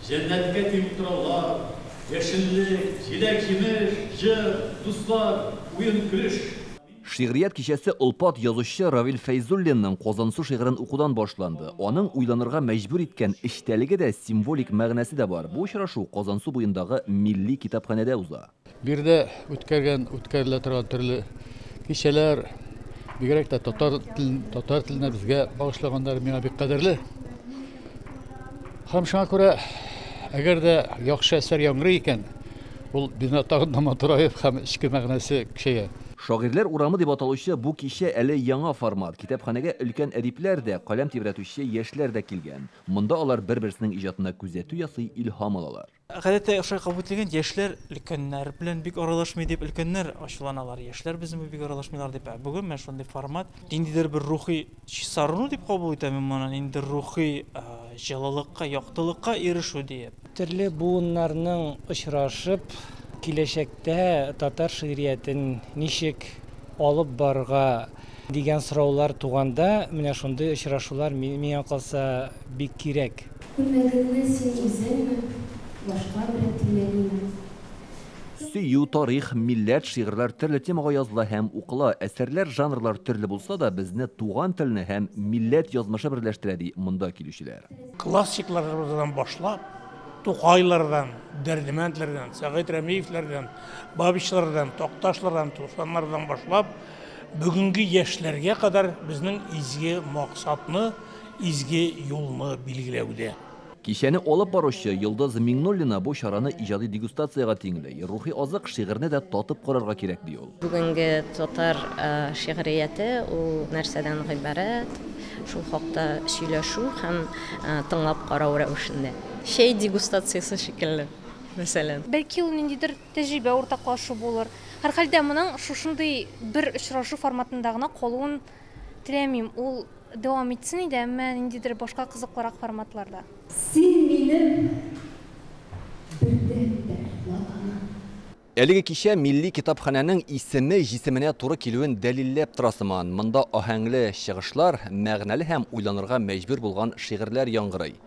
Җәннәткә тиң утраулар, яшеллек, җиләк-җимеш, җыр, дуслар, уен-көлеш. Шигърият кичәсе олпат язучы Равил Фәйзуллинның Казансу шигырен укудан башланды. Аның уйланырга мәҗбүр иткән эчтәлеге дә, символик мәгънәсе дә бар. Бу очрашу Казансу буендагы Милли китапханәдә уза. Биредә үткәргән, үткәрелә торган төрле кичәләр, бигрәк тә татар телен, татар теленә безгә багышлаганнар миңа бик кадерле. Һәм шуңа күрә, әгәр дә яхшы әсәр яңгырый икән, ул бина тагын да матураеп һәм эчке мәгънәсе көчәя. Шагыйрьләр урамы дип аталучы бу кичә әле яңа формат. Китапханәгә өлкән әдипләр дә, каләм тибрәтүче яшьләр дә килгән. Монда алар бер-берсенең иҗатына күзәтү ясый, илһам алалар. Гадәттә шулай кабул ителгән, яшьләр өлкәннәр белән бик аралашмый дип, өлкәннәр ачуланалар, яшьләр безнең белән бик аралашмыйлар дип. Ә бүген менә шундый формат, ниндидер бер рухи чистарыну дип кабул итәм мин моны, ниндидер рухи җылылыкка, яктылыкка ирешү диеп. Төрле буыннарның очрашып, киләчәктә татар шигъриятен ничек алып барырга дигән сораулар туганда, менә шундый очрашулар, миңа калса, бик кирәк. Күлмәгеңне син үзеңме, башка берәү төймәлиме? Сөю, тарих, милләт, шигырьләр төрле темага языла һәм укыла. Әсәрләр, жанрлар төрле булса да, безне туган телне һәм милләт язмышы берләштерә, ди монда килүчеләр. Классикларыбыздан башлап, Тукайлардан, Дәрдемәндләрдән, Сәгыйть Рәмиевләрдән, Бабичлардан, Такташлардан, Туфаннардан башлап, бүгенге яшьләргә кадәр безнең изге максатны, изге юлны билгеләүдә. Кичәне алып баручы Йолдыз Миңнуллина бу чараны иҗади дегустациягә тиңли. Рухи азык шигырьне дә татып карарга кирәк, ди ул. Бүгенге татар шигърияте ул нәрсәдән гыйбарәт, шул хакта сөйләшү һәм тыңлап карау рәвешендә. Чәй дегустациясе шикелле, мәсәлән. Бәлки ул ниндидер тәҗрибә уртаклашу булыр. Һәрхәлдә моның шушындый бер очрашу форматында гына калуын теләмим. Ул дәвам итсен иде, әмма ниндидер башка кызыклырак форматларда. Син минем бердәнбер Ватаным. Әлеге кичә Милли китапханәнең исеме җисеменә туры килүен дәлилләп тора сыман. Монда аһәңле чыгышлар, мәгънәле һәм уйланырга мәҗбүр булган шигырьләр яңгырый.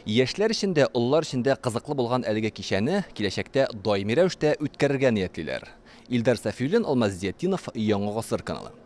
Яшьләр өчен дә, олылар өчен дә кызыклы булган әлеге кичәне киләчәктә даими рәвештә үткәрергә ниятлиләр. Илдар Сафиуллин, Алмаз Зиятдинов, Яңа гасыр каналы.